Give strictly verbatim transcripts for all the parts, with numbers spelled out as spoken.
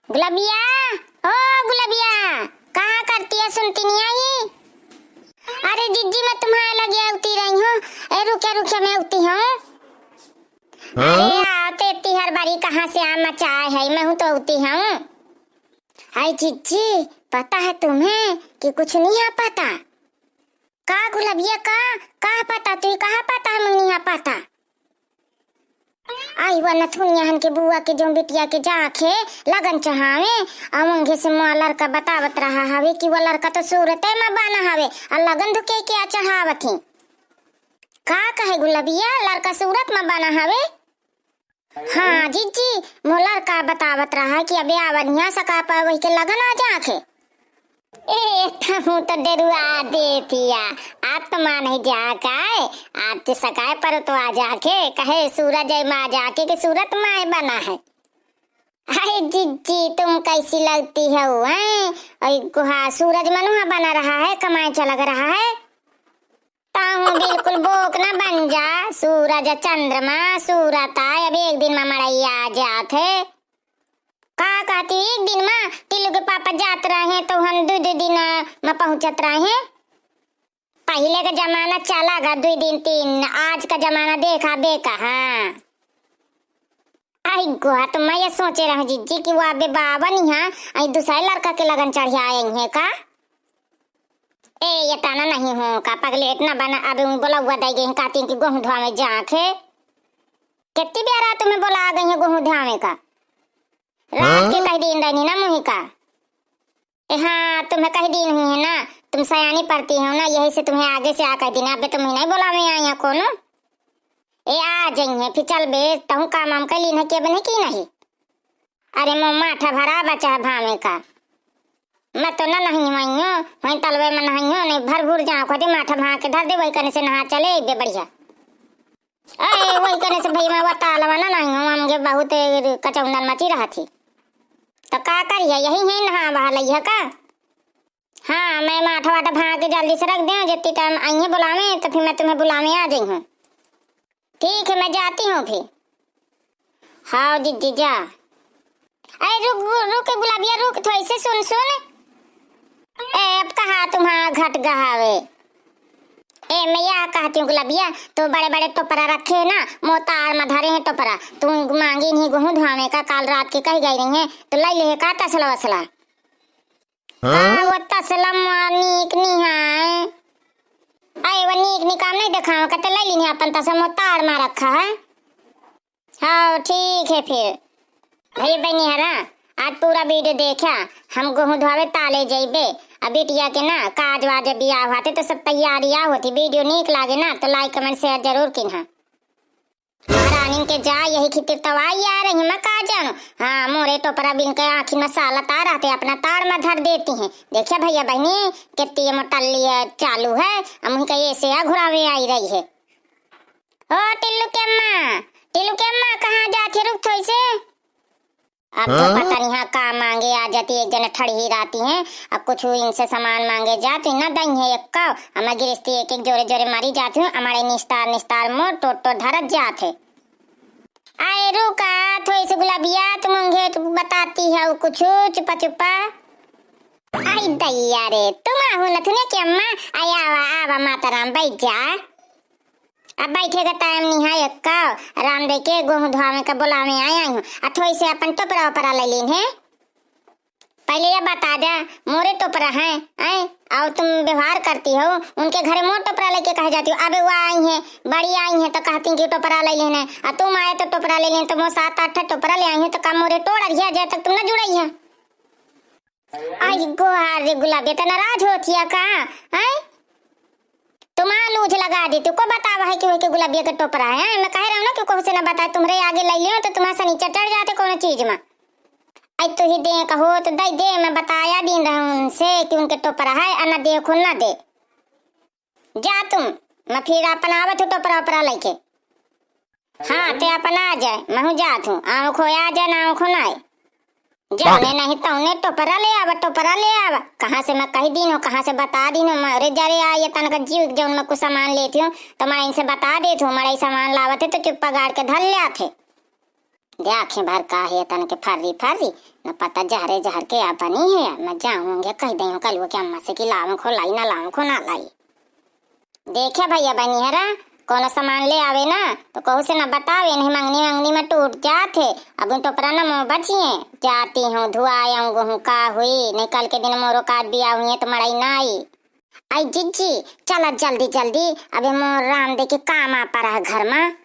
गुलबिया, ओ गुलबिया, कहाँ करती है सुनती नहीं आई? अरे जिज्जी, मैं तुम्हारे लगे उती रही हूँ। ए रुके रुके, मैं उती हूँ। हाँ? अरे आओ ते इतनी हर बारी कहाँ से आ मचाए है, मैं हूँ तो उती हूँ। अरे जिज्जी, पता है तुम्हें कि कुछ नहीं आ पता? का गुलबिया का? का पता? तू कहाँ पता है, मुझे नहीं पता। आई वा नथुनिया हन के बुआ के जो बिटिया के जाखे लगन चढ़ावे, आ उंगे से मुआ लड़का बतावत रहा हवे कि वो लड़का तो सूरते में बना हवे, आ लगन धुके के आ चढ़ावत ही। का कहे गुलबिया, लड़का सूरत में बना हवे? हाँ जिज्जी, मोला का बतावत रहा कि अबे आवनिया सका पर वही के लगन आ जाके। ए, तहूँ तो डरुआ देतिया। आज तो मान ही जा का है, आज तो सकाए पर तो आ जाके, कहे सूरज है माँ जाके कि सूरत माए बना है। अरे जिज्जी, तुम कैसी लगती हो, हैं? और गुहा सूरज मनुहा बना रहा है, कमाए चलग रहा है। ताहू बिल्कुल बोक न बन जा, सूरज चंद्रमा सूरत आय, अब एक दिन मा मड़ैया आ जात है। का कहती, एक दिन मा टिल्लू के पापा जात रहे तो हम दू दू दिन मा पहुँचत रहे। पहिले का जमाना चला गा, दू दिन तीन, आज का जमाना देखा बे कहाँ। आई गुआ, तो मैं ये सोचे रहूं जिज्जी कि वो अबे बावन यहाँ, आई दूसरे लड़का के लगन चढ़िया आई है का? ए, ये ताना नहीं हो का, पगलेट ना बना, अबे उन बोला हुआ दई गई, कहती कि गोहूं धोवे जाके। कितनी बेरा तुम्हें बोला आ गई है गोहूं धोवे का? रात के हाँ? कह दिन रहनी ना मुही का। ए हाँ, तुम्हें कह दिन हुई है ना, तुम सयानी पड़ती हो ना, यही से तुम्हें आगे से आ कह दिन। अबे तुम्हें नहीं बोला मैं आई यहाँ कोनो। ए आ जाई है, फिर चल बे, तहूँ काम वाम कर लीन है कि अब नहीं की नहीं? अरे मो माठा भरा बचा है भावे का। मैं तो ना नहीं हुई हूँ, वहीं तलवे में नहाई हूँ, नहीं भर भूर जाओ, कदे माठा भा के धर दे, वही कने से नहा चले बे बढ़िया। अरे वही कने से भई मैं वो तालवा ना नहीं हूँ, हमके बहुत कचौंदन मची रहा थी। तो का करिए, यही है नहा बहा लइहा का? हाँ, मैं माठा वाठा भा के जल्दी से रख दें, जितनी टाइम आइए बुलावे तो फिर मैं तुम्हें बुलावे आ जाई हूँ। ठीक है, मैं जाती हूँ फिर। हाँ जिज्जी जा। अरे रुक, रुक गुलाबिया रुक, थोड़ी से सुन, सुन। ए, अब कहा तुम्हारा घट गहावे। ए, मैं यह कहती हूँ गुलाबिया, तो बड़े बड़े टोपरा रखे ना, मोतार में धरे हैं टोपरा, तू मांगी नहीं गोहूँ धोवे का, काल रात के कही गई रही है, तो लाई ले का तसला वसला। हाँ? का वो तसला मार नीक नहीं है? अरे वो नीक नहीं काम नहीं देखावे, कहते लाई ली अपन तसला मोतार में रखा है। हाँ, ठीक है फिर। भैया बहनी हरा, आज पूरा वीडियो देखा, हम गोहूँ धोवे ताले जइबे। अब बिटिया के ना काज वाज बियाह होते तो सब तैयारियाँ होती। वीडियो नीक लागे ना तो like comment share जरूर किन्हा। महारानी के जा यही खातिर तो आई आ रही मैं का जानू। हाँ, मोरे टोपरा बिन के आँखी में सालत आ रहते अपना ताड़ में धर देती हैं। देखिए भैया बहनी, कितनी ये मोटल्ली है, चालू है, हम उनका ये से घुरावे आई रही है। ओ टिल्लू के अम्मा, टिल्लू के अम्मा, कहाँ जात है? रुक थोड़ी से। अब तो हाँ? पता नहीं हाँ का मांगे आ जाती, एक जने ठड़ही रहती हैं, अब कुछ इनसे सामान मांगे जाती ना दई है एक का, हमारे गिरस्ती एक एक जोरे जोरे मारी जाती हूँ, हमारे निस्तार निस्तार मोर टोट टोट धरत जात है। आए रुका, थोड़ी सी गुलाबिया, तुम उंगे तो बताती है कुछ चुपा चुपा। आई दैया रे, तुम आहू नथुनिया के अम्मा, आई आवा, आवा माता राम, बैठ जा। अब बैठे का टाइम नहीं है एक्का, राम दे के गोहूँ धोआवे का बोलावे आए आई हूँ। आ थोड़ी से अपन टोपरा ओपरा ले लीन है। पहले ये बता दे, मोरे टोपरा है, हैं? और तुम व्यवहार करती हो, उनके घरे मोर टोपरा लेके कहे जाती हो। अबे वो आई हैं, बड़ी आई हैं तो कहती कि टोपरा ले लेने, आ तुम आए तो टोपरा ले लेने, तो मोर सात आठ ठे टोपरा ले आई हैं, तो का मोरे टोड़ अरिया जाए तक तुम ना जुड़ाई है। आई गोहार रे गुलाबिया, त नाराज होतिया का? हैं? तुम आ लूझ लगा देती, को बतावा है कि वही के गुलाबिया के टोपरा है, हैं? मैं कह रहा हूँ ना कि कोहू से ना बताए, तुम्हरे आगे ले लियो तो तुम्हारे सनीचर चढ़ जाते कोनो चीज में। आई तो ही दे कहो तो दे दे, मैं बताया दिन रहा उनसे कि उनके टोपरा है, आ ना देखो ना दे। जा तुम, मैं फिर अपन आवत हूँ टोपरा ओपरा लेके। हाँ, ते अपन आ जाए, महू जात हूँ, आँव खो आ जाए, ना आँव खो ना आए। जाने नहीं तौने टोपरा ले आवा, टोपरा ले आवा। कहाँ से मैं कही दीन हो, कहाँ से बता दीन हो, मरे जरे आ, ये तनका जीव जौन मैं कुछ सामान लेती हूँ, तो मैं इनसे बता देती हूँ, मड़ई सामान लावत है तो चुप्पा गाड़ के धर ले आते। देखे भर का है तन के फर्री फर्री, न पता जहरे जहर के आ बनी है, न जाऊंगे कह दे कलुआ के अम्मा से कि लाऊं खो लाई, ना लाऊं खो ना लाई। देखे भैया बनिहरा, कोनो सामान ले आवे ना तो कहू से ना बतावे, नहीं मंगनी मंगनी में टूट जात है। अब उन टोपरा ना मुँह बचिए, जाती हूँ धुआए आऊँ गोहूँ का हुई, नहीं कल के दिन मोरो काज बिया हुई है तो मड़ाई ना आई। आई जिज्जी, चला जल्दी जल्दी, अबे मोर राम दे के काम आ पड़ा है घर में।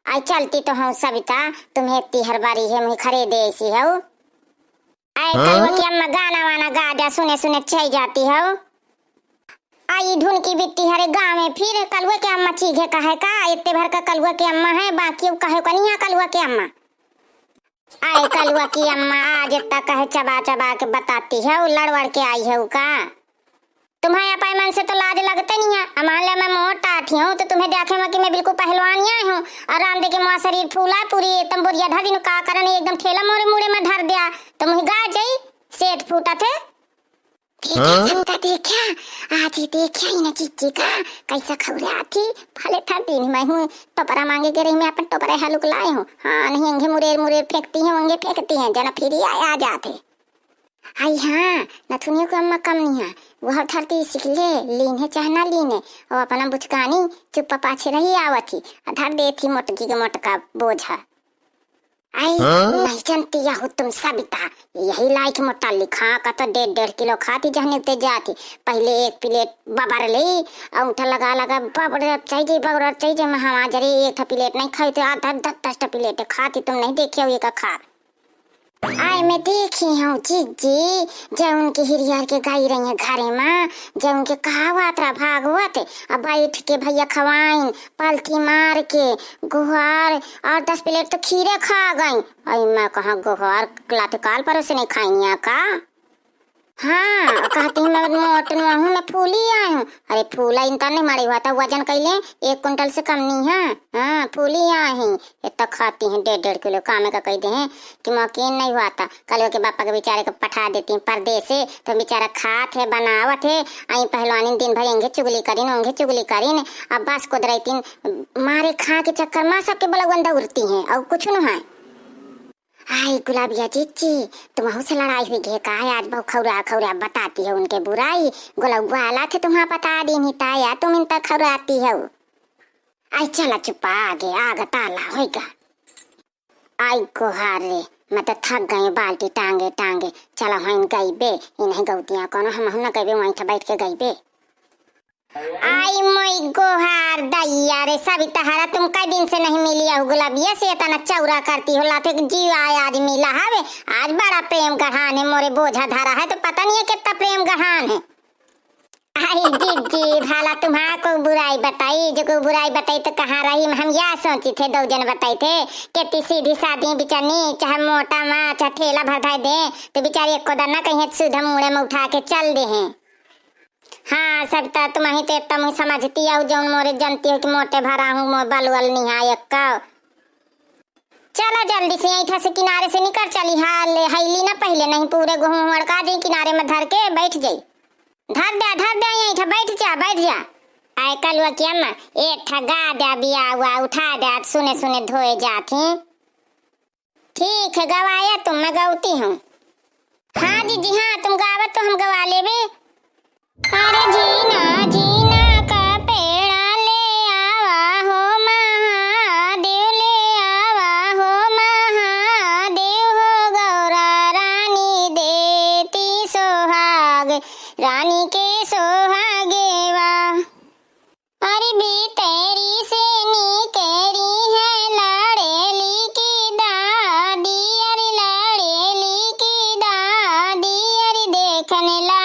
आई चलती तो हूँ सविता, तुम्हें इतनी हर बारी है मुझे खरीदे ऐसी है। आई हाँ? कलुआ की अम्मा गाना वाना गा द्या, सुने सुने चई जाती है। आई ढुनकी बिट्टी हरे गाँव में फिर कलुआ के अम्मा चीघे कहे का, इतने भर का कलुआ के अम्मा है, बाकी उ कहे का नहीं है कलुआ के अम्मा। आए कलुआ की अम्मा आज तक है चबा चबा के बताती है, लड़ वड़ के आई है का। तुम्हें अपने मन से तो लाज लगते नहीं है। अब मान ले मैं मोट टाठी हूँ तो तुम्हें देखे में कि मैं बिल्कुल पहलवान ही आई हूँ, और राम दे के मुआ शरीर फूला, पूरी तंबुरिया धर दिन का करन एकदम ठेला मोरे मुड़े में धर दिया, तो मुँह गा जाई सेठ फूटा थे। देखा हाँ? संता देखा, आज ही देखा ही ना चिच्ची का कैसा खौरा थी। भले था दिन मैं हूँ टोपरा मांगे के रही, मैं अपन टोपरा हलुक लाए हूँ। हाँ नहीं, अंगे मुरेर मुरेर फेंकती हैं, अंगे फेंकती हैं, जना फिर ही आया जाते। आई हाँ, नथुनियों के अम्मा कम नहीं है, वह धरती सीख ले, लीन है चाहे ना लीन है, और अपना बुचकानी चुप्पा पाछे रही आवत ही, आ धर दे थी मोटकी के मोटका बोझा। आई हाँ? नहीं जानती हो तुम सबिता, यही लाइक मोटा लिखा का तो डेढ़ डेढ़ किलो खाती जहने उते जाती। पहले एक प्लेट बबर ले, अंगूठा लगा लगा बबर चाहिए, बबर चाहिए, मैं हवा जरे एक ठा प्लेट नहीं खाई तो आधा दस दस ठा प्लेट खाती, तुम नहीं देखे हो ये का खा। आई मैं देखी हूँ जिज्जी, जे उनके हिरियर के गाई रही है घरे में, जे उनके कहावत रहा भागवत, अब बैठ के भैया खवाइन, पलथी मार के, गोहार, और दस प्लेट तो खीरे खा गई। आई मैं कहाँ गोहार लाते काल पर से नहीं खाई का? हाँ, कहती हूँ मैं मोट नुआ हूँ, मैं फूली आई हूँ। अरे फूला इनता नहीं मारी हुआ था, वजन कैले एक कुंटल से कम नहीं है। हाँ, फूली आई हूँ, इतना खाती हैं डेढ़ डेढ़ किलो। कामे का कह दे हैं कि मौकीन नहीं हुआ था, कल के बापा के बेचारे को पठा देती हैं परदेसे, तो बेचारा खात है, बनावत है, आई पहलवानी दिन भर एंगे चुगली करीन, ओंगे चुगली करीन। अब बस को दरैतीन मारे खा के चक्कर में सबके बलगन दौड़ती हैं और कुछ न है। आई गुलाबिया जिज्जी, तुमहू से लड़ाई हुई घे का है? आज बहु खौरा खौरा बताती है उनके बुराई। गोलौआ आला थे तुम्हारा बता दी नहीं ताया, तुम इन तक खौराती हो। आई चला चुप्पा आगे आग ताला होइगा। आई गोहार रे, मैं तो थक गई बाल्टी टांगे टांगे। चला होइन गईबे, इन्हें गौतिया कोनो हम न गईबे, वहीं ठा बैठ के गईबे। आई मोई गोहार दैया रे सबिता हरा, तुम कई दिन से नहीं मिली हो गुलाबिया से, इतना चौरा करती हो, लाते जीव आय आज मिला हवे। आज बड़ा प्रेम गढ़ान है, मोरे बोझा धरा है तो पता नहीं है कितना प्रेम गढ़ान है। आई जिज्जी, भला तुम्हारा को बुराई बताई, जो को बुराई बताई तो कहाँ रही, हम या सोची थे, दो जन बताई थे, कितनी सीधी सादी बिचनी, चाहे मोटा माँ, चाहे ठेला भर धाई दे, तो बेचारी एक कोदर ना कहीं सुधा मुड़े में उठा के चल दे हैं। हाँ, सबिता, तुम ही तो इतना मुँह समझती हो, जौन मोरे जनती हो कि मोटे भरा हूँ, मोर बल वल निहाय एक्का। चला जल्दी से यहीं से किनारे से निकर चली, हाल हैली ना पहले, नहीं पूरे गोहूँ हड़का जाई, किनारे में धर के बैठ जाई। धर दे, धर दे, यहीं बैठ जा, बैठ जा। आय कलुआ की अम्मा, एक ठा गा दे बिया हुआ, उठा दे, सुने सुने धोए जात ही। ठीक है, गवाया तुम, मैं गौती हूँ। हाँ जिज्जी, हाँ, तुम गावत तो हम गवा लेबे। अरे झीना, झीना का पेड़ा ले आवा हो महादेव, ले आवा हो महादेव हो गौरा रानी देती सोहाग, रानी के सोहागेवा। अरे भीतरी से निकरी है लाड़ेली की दादी, अरे लाड़ेली की दादी, अरे देखने ला